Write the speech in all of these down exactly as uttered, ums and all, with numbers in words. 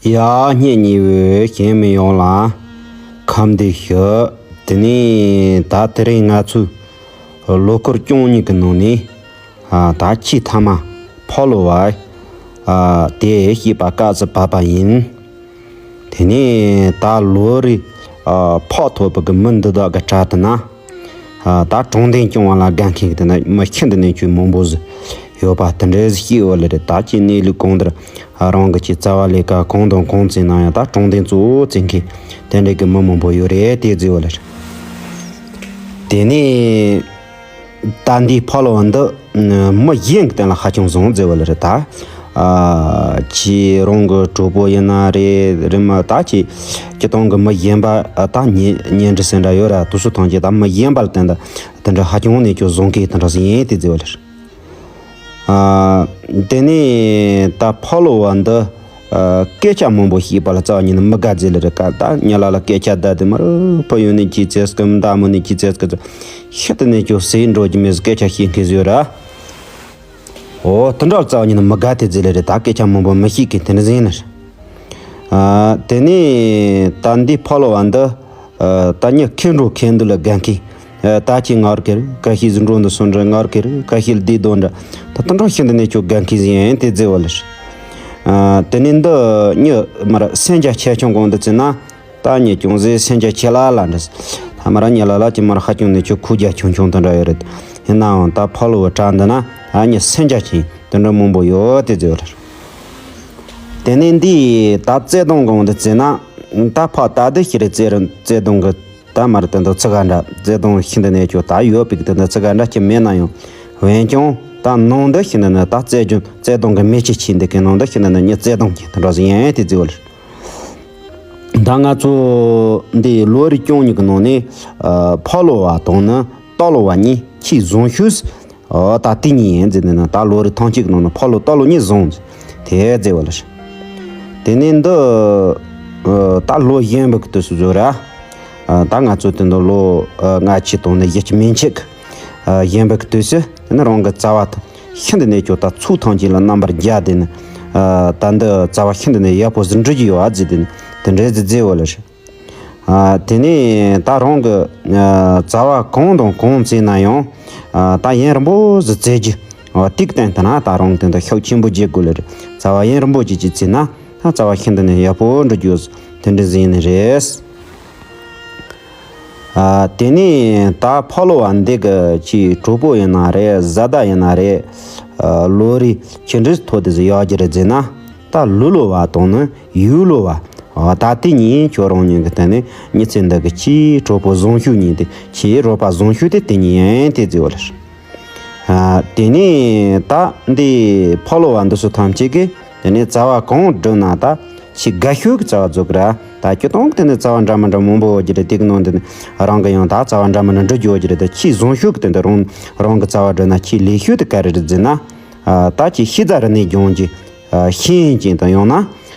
ཡ། སྙན་ཉེ་བོ་གཞན་མི་ཡོང་ལ་ཁམས་བདེ་ཞུ། དེ་ནས་ད་དེ་རིང་ང་ཚོའི་ལོ་འཁོར་བཅུ་གཉིས་ཀྱི་ནང་ནས་ཨ་ད་ཆེས་མཐའ་མ་ཕོ་ལོ་བ་ཨ་དེ་བཤད་པ་སྐབས་སུ་བབས་པ་ཡིན། དེ་ནས་ད་ལོ་རེ་ཨ་ཕོག་ཐུག་པ་གི་མི་འདི་དག་གི་གྲས་དེ་ན། ཨ་ད་དྲང་བདེན་སྐྱོང་བ་ལ་དགའ་མཁན་གྱི་དེ་ན་མི་ཤིན་ཏུ་ནས་ཀྱང་མང་པོ་ཟིག་ཡོད་པ་དེ་འདྲ་ཟིག་ཤེས་ཡོད་ལེ་རེད། ད་ཁྱེད་གནས་ལུགས་གང་ལྟར་རང་གི་ཅིག་རྩ་བ་ལས་ཀ་གང་དང་གང་བཙལ་ན་ཡང་ད་དྲང་བདེན་གཙོ་བོ་བཙལ་མཁན་དེ་འདྲ་གི་མི་མང་པོ་ཡོད་རེད་དེ་ཟེར་བ་ལེ་རེད། དེ་ནས་ད་འདིའི་ཕོ་ལོ་བ་འདི་མི་གཞན་གྱི་སྟེང་ལ་ཧ་ཅང་བཟང་ཟེར་བ་ལེ་རེད། ད་ཨ་ཁྱེད་རང་གི་གྲོགས་པོ་ཡིན་ན་རེད། རེད་མ་ད་ཁྱེད་ཁྱེད་རང་གི་མི་གཞན་པ་ཨ་ད་གཉེན་གཉེན་འབྲེལ་ཟེར་འདྲ་ཡོད་ར། དེ་ཚོ་ཐམས་ཅད་ད་མི་གཞན་པ་ལ་བརྟེན་ད་དེ་འདྲ་ཧ་ཅང་ནས་ཀྱང་བཟང་གི་དེ་འདྲ་ཟིག་ཡིན་དེ་ཟེར་བ་ལེ་རེད། ཨ་དེ་ནས་ད་ཕོ་ལོ་བ་འདི་ཨ་སྐད་ཆ་མང་པོ་བཤད་པ་ལ་རྩ་བ་ཉིད་ནས་མི་དགའ་ཟེར་ལེ་རེད། ཀ་ད་ཉ་ལ་ལ་སྐད་ཆ་བརྡ་དེ་མ་རུ་ཕ་ཡུལ་ནས་ཁྱེད་ཚེ་སྐུ་མདའ་མོ་ནས་ཁྱེད་ཚེ་སྐུ་ཚོ་ཤི་དེ་ནས་ཀྱང་ཟས་འགྲོ་རྒྱུ་མེད་ཟེར་སྐད་ཆ་བཤད་མཁན་ཟིག་ཡོད་ར། ཨོ་དེ་འདྲ་རྩ་བ་ཉིད་ནས་མི་དགའ་དེ་ཟེར་ལེ་རེད། ད་སྐད་ཆ་མང་པོ་མི་བཤད་མཁན་དེ་འདྲ་ཟིག་ཡིན་ནི་རེད། ཨ་དེ་ནས་ད་འདི་ཕོ་ལོ་བ་འདི་ཨ་ད་ཉི་ཁེར་འགྲོ་ཁེར་འདུག་ལ་དགའ་མཁན། ཨ་ད་ཁྱེད་ངར་ཁེར་ཁ་ཤས་ཟིག་འགྲོ་འདུག་སོང་འདྲ་ངར་ཁེར་ཁ་ཤས་བསྡད་དོ་འདྲ། ད་དེ་འདྲ་ཤིན་ཏུ་ནས་ཀྱང་དགའ་མཁན་ཟིག་ཡིན་དེ་ཟེར་བ་ལེ་རེད། ཨ་དེ་ནས་འདི་ཉི་མར་སེམས་རྒྱ་ཆེ་ཆུང་གང་འདི་ཚེ་ན། ད་ཉི་ཅུང་ཟད་སེམས་རྒྱ་ཆེ་ལ་ལ་འདྲ། ད་མ་ར་ཉི་ལ་ལ་ཅི་མར་ཧ་ཅང་ནས་ཁྱོད་ཁུག་རྒྱ་ཆུང་ཆུང་དེ་འདྲ་ཡོད་རེད། ཡིན་ནའང་ད་ཕོ་ལོ་བ་གྲས་འདི་ན་ཨ་ཉི་སེམས་རྒྱ་ཆེན་དེ་འདྲ་མང་པོ་ཡོད་དེ་ཟེར་བ་རེད། དེ་ནས་འདི་ད་བརྩེ་དུང་གང་འདི་བརྩེ་ན། ད་ཕ་ད་འདི་ཤི་རེ་བརྩེ་རུ་བརྩེ་དུང་གི་ད་མ་ར་དེ་འདི་ཚི་ག་འདྲ་བརྩེ་དུང་ཤིན་ཏུ་ནས་ཁྱོད་ད་ཡོད་པའི་དེ་འདི་ཚི་ག་འདྲ་ཅི་མེད་ན་ཡང་། འོན་ཀྱང་ད་ནང་འདི་ཤིན་ཏུ་ནས་ད་བརྩེ་རྒྱུ་བརྩེ་དུང་གི་མེ་ལྕེ་ཆེན་འདི་གི་ནང་འདི་ཤིན་ཏུ་ནས་ཉི་བརྩེ་དུང་གི་དེ་འདྲ་ཟིག་ཡིན་དེ་ཟེར་བ་རེད། ད་ང་ཚོ་འདི་ལོ་རེ་བཅུ་གཉིས་ཀྱི་ནང་ནས་ཨ་ཕོ་ལོ་བ་དང་ནི་སྟག་ལོ་བ་གཉིས་ཆེས་བཟང་ཤོས། ཨོ་ད་དེ་གཉིས་ཡིན་ཟེར་ནས་ན་ད་ལོ་རེ་ཐང་གཅིག་གི་ནང་ན་ཕོ་ལོ་སྟག་ལོ་གཉིས་བཟང་དེ་ཟེར་བ་ལ། དེ་ནས་འདི་ཨ་ད་ལོ་གཞོན་པ་གི་དུས་སུ་བཟོ་ར། ཨ་ད་ང་ཚོ་དེ་འདི་ལོ་ཨ་ལྔ་བཅུ་དང་ནི་བཞི་བཅུ་མན་ཆད་ཀྱི་ཨ་གཞོན་པ་གི་དུས་སུ་དེ་ནི་རང་གི་རྩ་བ་ཤིན་ཏུ་ནས་ཀྱང་ད་ཚུགས་ཐང་ཆེན་ལ་རྣམ་པར་རྒྱལ་དེ་ནི། ཨ་ད་འདི་རྩ་བ་ཤིན་ཏུ་ནས་ཡག་པོ་ཟིག་འགྲུབ་ཀྱི་ཡོད་ཨ་ཟེར་དེ་ནི་དེ་འདྲའི་ཟིག་ཟེར་བ་ལ། ཨ་དེ་ནས་ད་རང་གི་ཨ་རྩ་བ་གང་དང་གང་བཙལ་ན་ཡང་ཨ་ད་ཡུན་རིང་པོ་ཟིག་བཙལ་རྒྱུ་ཨ་ཏིག་བསྟན་ད་ན་ད་རང་དེ་འདྲ་ཤུགས་ཆེན་པོ་རྒྱག་དགོས་ལེ་རེད། རྩ་བ་ཡུན་རིང་པོ་ཅིག་ཅིག་བཙལ་ན་ད་རྩ་བ་ཤིན་ཏུ་ནས་ཡག་པོ་འགྲོ་རྒྱུ་དེ་འདྲ་ཟིག་ཡིན་ནི་རེད། ཨ་དེ་ནས་ད་ཕོ་ལོ་བ་འདི་གི་ཅིག་གྲོགས་པོ་ཡིན་ན་རེད། བཟའ་ཟླ་ཡིན་ན་རེད། ཨ་ལོ་རེ་ཅི་འདྲའི་ཐོག་དེ་ཟིག་ཡག་རྒྱུ་རེད་ཟེར་ན། ད་ལོ་ལོ་བ་དང་ནི་ཡུལ་ལོ་བ། ཨ་ད་དེ་གཉིས་ཁྱོད་རང་གཉིས་ཀྱི་སྟེང་ནས་མྱི་ཚེ་འདི་གི་ཆེས་གྲོགས་པོ་བཟང་ཤོས་གཉིས་དེ་ཆེས་རོགས་པ་བཟང་ཤོས་དེ་དེ་གཉིས་ཡིན་དེ་ཟེར་བ་ལ། ཨ་དེ་ནས་ད་འདི་ཕོ་ལོ་བ་འདི་ཚོ་ཐམས་ཅད་ཀྱིས་དེ་ནས་རྩ་བ་གང་བསྒྲུབས་ན་ད་ཆེས་དགའ་ཤོས་ཀྱི་རྩ་བ་རྫོགས་ཀྱི་ར། ད་སྤྱིར་བཏང་གི་དེ་ནས་རྩ་བ་འདྲ་མི་འདྲ་མང་པོ་ཡོད་ཀྱི་རེད། དེ་གི་ནང་དུ་ནི་རང་གི་ཡང་ད་རྩ་བ་འདྲ་མི་འདྲ་འགྲུབ་ཀྱི་ཡོད་ཀྱི་རེད། ད་ཆེས་བཟང་ཤོས་ཀྱི་དེ་འདི་རང་རང་གི་རྩ་བ་བསྒྲུབས་ན་ཆེས་ལེགས་ཤོས་དེ་ག་རེ་རེད་ཟེར་ན། ཨ་ད་ཆེས་ཤེས་བྱ་རིག་གནས་སྦྱོང་རྒྱུ། ཨ་ཤེས་ཡོན་ཅན་དང་ཡང་ན།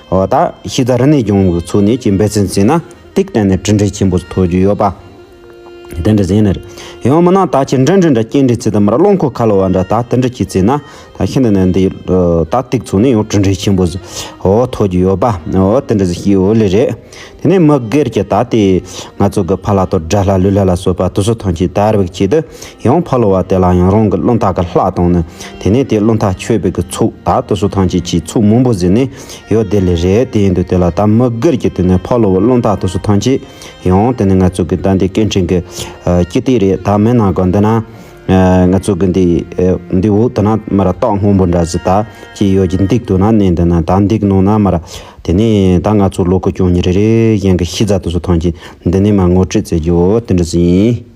འོ་ད་ཤེས་བྱ་རིག་གནས་སྦྱོང་གི་ཚོ་ནས་ཀྱི་འབད་བརྩོན་བྱས་ན་དེ་གཏན་ནས་གྲུབ་འབྲས་ཆེན་པོ་ཐོབ་རྒྱུ་ཡོད་པ། དེ་འདྲ་ཟེར་ནི་རེད། ཡང་མིན་ན་ད་ཆེས་འདྲ་འདྲ་འདྲ་སྐྱེལ་འདྲི་ཚེ་དང་མར་རླངས་འཁོར་ཁ་ལོ་བ་འདྲ་ད་དེ་འདྲ་ཅིག་བྱས་ན་ད་ཤིན་ཏུ་ནས་འདི་ད་དེ་ཚོ་ནས་ཡང་གྲུབ་འབྲས་ཆེན་པོ་ཟིག་འོ་ཐོབ་རྒྱུ་ཡོད་པ། འོ་དེ་འདྲ་ཟིག་ཤེས་འོ་ལེ་རེད། དེ་ནས་མི་སྒེར་གྱི་ད་ལྟའི་ང་ཚོ་གི་ཕ་ལ་དང་དགྲ་ལྷ་ལུས་ལྷ་ལ་སོགས་པ་དེ་ཚོ་ཐམས་ཅད་དར་བའི་ཆེད་དུ་ཡང་ཕ་ལོ་བ་དེ་ལ་ཡང་རང་གི་བློ་ཐག་གི་ལྷག་བཏང་ནས་དེ་ནས་དེ་བློ་ཐག་ཆོད་པའི་གི་ཚོགས་ད་དེ་ཚོ་ཐམས་ཅད་ཀྱི་ཚོགས་མང་པོ་ཟིན་ནས་ཡོད་དེ་ལེ་རེད། དེ་ཡིན་དུས་དེ་ལ་ད་མི་སྒེར་གྱི་དེ་ནས་ཕ་ལོ་བ་བློ་ཐག་དེ་ཚོ་ཐམས་ཅད་ཡང་དེ་ནས་ང་ཚོ་གི་ད་འདི་སྐད་འཕྲིན་གི་ཨ་ཅི་སྟེ་རེད། ད་མེད་ན་ག་འདི་ན་ཨ་ང་ཚོ་གི་འདི་ཨ་འདི་འོག་ད་ན་མ་ར་རྟགས་སྔོན་པོ་འདྲ་ཟིག་ད་ཅི་ཡོད་ཀྱི་འདུག་ཏུ་ན་གནས་འདི་ན་ད་འདུག་ནང་ན་མ་ར། དེ་ནས་ད་ང་ཚོ་ལོ་ཁོ་སྐྱོང་ཉིན་རེ་རེ་གཞན་གྱི་ཤེས་བྱ་དེ་ཚོ་ཐམས་ཅད་འདི་ནས་མར་ངོ་སྤྲོད་བྱེད་རྒྱུ་དེ་འདྲ་ཟིག་ཡིན།